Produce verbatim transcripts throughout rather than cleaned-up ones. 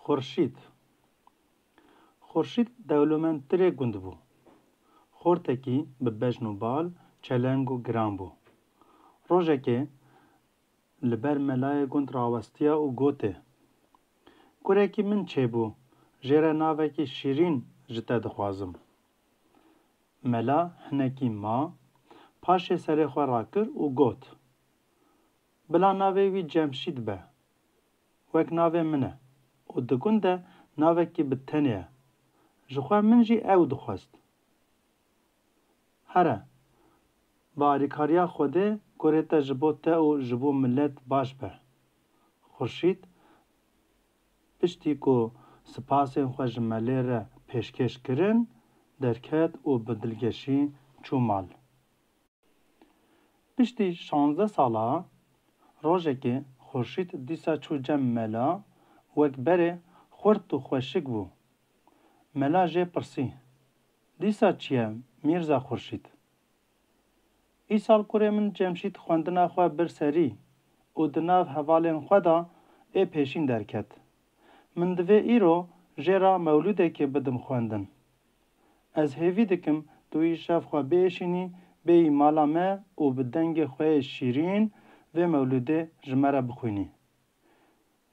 Xurşîd. Xurşîd dewlemendtirê gund bû. Xortekî bi bejn û bal, çeleng û giran bû. Rojekê li ber melayê gund rawestiya û gotê, "Kurekî min çêbû, jê re navekî şîrîn ji te dixwazim." Mela hinekî ma, paşê serê xwe rakir û got, "Bila navê wî Cemşîd be, wek navê min e û di gund de navekî bi tenê ye. Ji xwe min jî ew dixwest." "Here, bi alîkariya Xwedê kurê te ji bo te û ji bo milet baş be." Xurşîd, piştî ku spasên xwe ji melê re pêşkêş kirin, derket û bi dilgeşî çû mal. Piştî şazdeh sala, rojekê Xurşîd dîsa çû cem mela, wek berê xurt û xweşik bû. Mela jê pirsî, "Dîsa çi ye, Mîrza Xurşîd?" "Îsal kurê min Cemşîd xwendina xwe bir serî û di nav hevalên xwe de ê pêşîn derket. Min divê îro jê re mewlûdekê bidim xwendin. Ez hêvî dikim tu îşev xwe biêşînî, bêyî mala me û bi dengê xwe yê şîrîn vê mewlûdê ji me re bixwînî.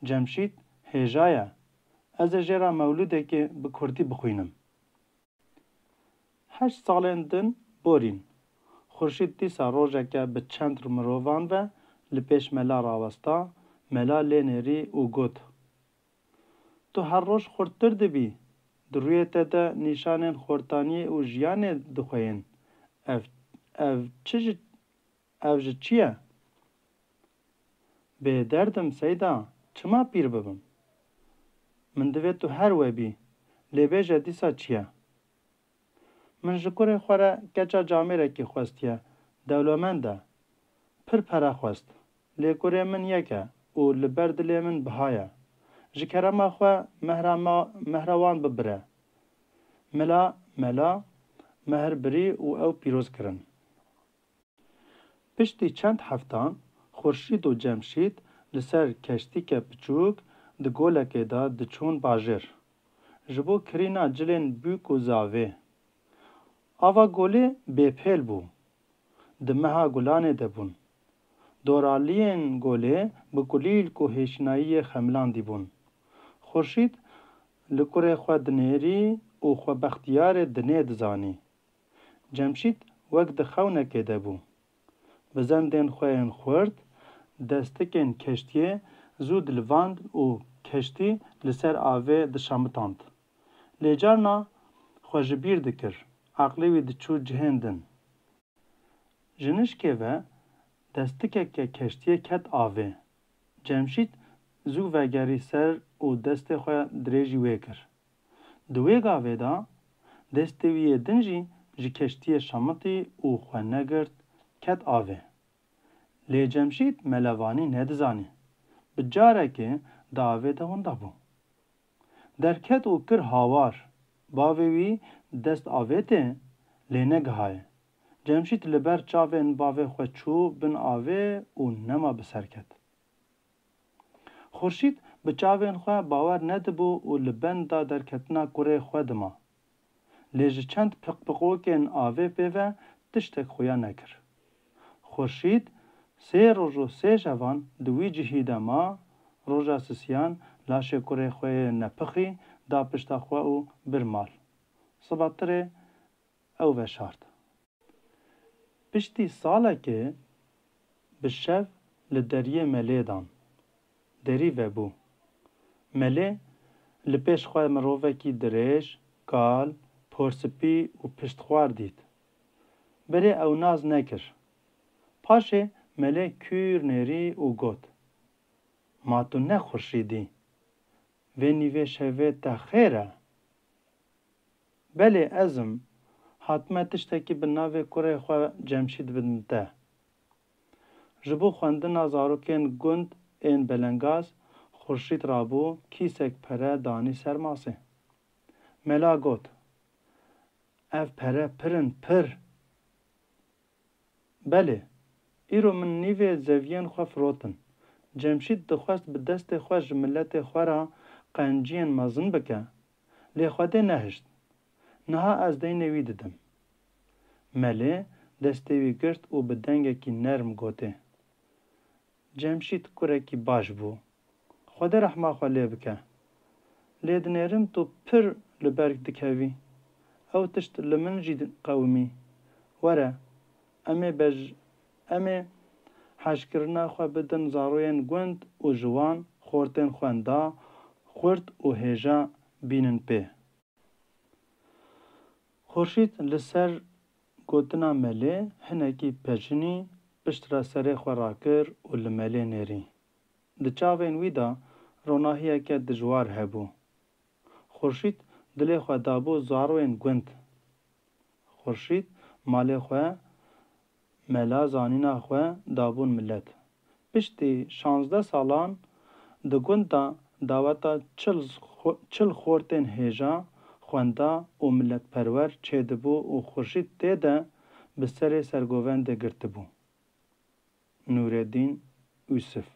Cemşîd hêja ye. Ez ê jê re mewlûdekê bi kurdî bixwînim." Heşt salên din borîn. Xurşîd dîsa rojeke bi çend mirovan ve li pêş mela rawesta, mela lê nêrî û got, "Tu her roj xurttir dibî, di rûyê te de nîşanên xortaniyê û jiyanê dixweyên. Ev, ev çi ji, ev ji çi ye?" "Bêderd im Seyda, çima pîr bibim?" "Min divê tu her we bî, lê bêje dîsa çi ye?" "Min ji kurê xwe re keça camêrekî xwestiye, dewlemend e. Pir pere xwest, lê kurê min yek e û li ber dilê min biha ye. Ji kerema xwe mehra ma, mehra wan bibire." Mela, mela mehr birî û ew pîroz kirin. Piştî çend heftan Xurşîd û Cemşîd li ser keştîke piçûk di golekê de diçûn bajêr. Ji bo kirîna cilên bûk û zavê. Ava golê bêpêl bû. Di meha gulanê de bûn. Doraliyên golê bi kulîlk û hêşînayiyê xemilandî bûn. Xurşîd li kurê xwe dinêrî û xwe bextiyarê dinê dizanî. Cemşîd wek di xewnekê de bû. Bi zendên xwe yên xurt, destikên keştiyê zû dilivand û keştî li ser avê dişemitand. Lê carna xwe ji bîr dikir, eqlê wî diçû cihên din. Ji nişkê ve destikeke keştiyê ket avê. Cemşîd zû vegerî ser û destê xwe dirêjî wê kir. Di wê gavê de destê wî yê din jî ji keştiyê şemitî û xwe negirt, ket avê. Lê Cemşîd melevanî nedizanî. Bi carekê di avê de winda bû. Derket û kir hawar. Bavê wî dest avêtê, lê negihaye. Cemşîd li ber çavên bavê xwe çû bin avê û nema bi ser ket. Xurşîd bi çavên xwe bawer nedibû û li benda derketina kurê xwe dima. Lê ji çend piqpiqokên avê pê ve tiştek xuya nekir. Xurşîd sê roj û sê şevan di wî cihî de ma, roja sisiyan laşê kurê xwe yê nepixî da pişta xwe û bir mal. Sibatirê ew veşart. Piştî salekê bi şev li deriyê melê dan. Derî vebû. Melê li pêş xwe mirovekî dirêj, kal, porspî û piştxwar dît. Berê ew nas nekir. Paşê melê kûr nêrî û got, "Ma tu ne Xurşîd î? Vê nîvê şevê te xêr e?" "Belê ez im. Hatime tiştekî bi navê kurê xwe Cemşîd bidim te." Ji bo xwendina zarokên gund ên belengaz, Xurşîd rabû kîsek pere danî ser masê. Mela got, "Ev pere pir in, pir." "Belê, îro min nîvê zeviyên xwe firotin." Cemşîd dixwest bi destê xwe ji miletê xwe re qenciyên mezin bike, lê Xwedê nehişt. Niha ez deynê wî didim. Melê destê wî girt û bi dengekî nerm gotê, Cemşîd kurekî baş bû. Xwedê rehma xwe lê bike. Lê dinêrim tu pir li berg dikevî. Ew tişt li min jî qewimî. Were, em ê bej-, em ê hejkirina xwe bidin zaroyên gund û ji wan xortên xwenda, xurt û hêja bînin pê. Xurşîd li ser gotina Melê hinekî pejinî, piştre serê xwe rakir û li Melê nêrî. Di çavên wî de ronahiyeke dijwar hebû. Xurşîd dilê xwe dabû zaroyên gund. Xurşîd malê xwe, mela zanîna xwe dabûn milet. Piştî şazdeh salan di gund de daweta çil xo-, çil xortên hêja, xwenda û miletperwer çêdibû û Xurşîd tê de bi serê sergovendê girtibû. Nûreddîn Ûsif.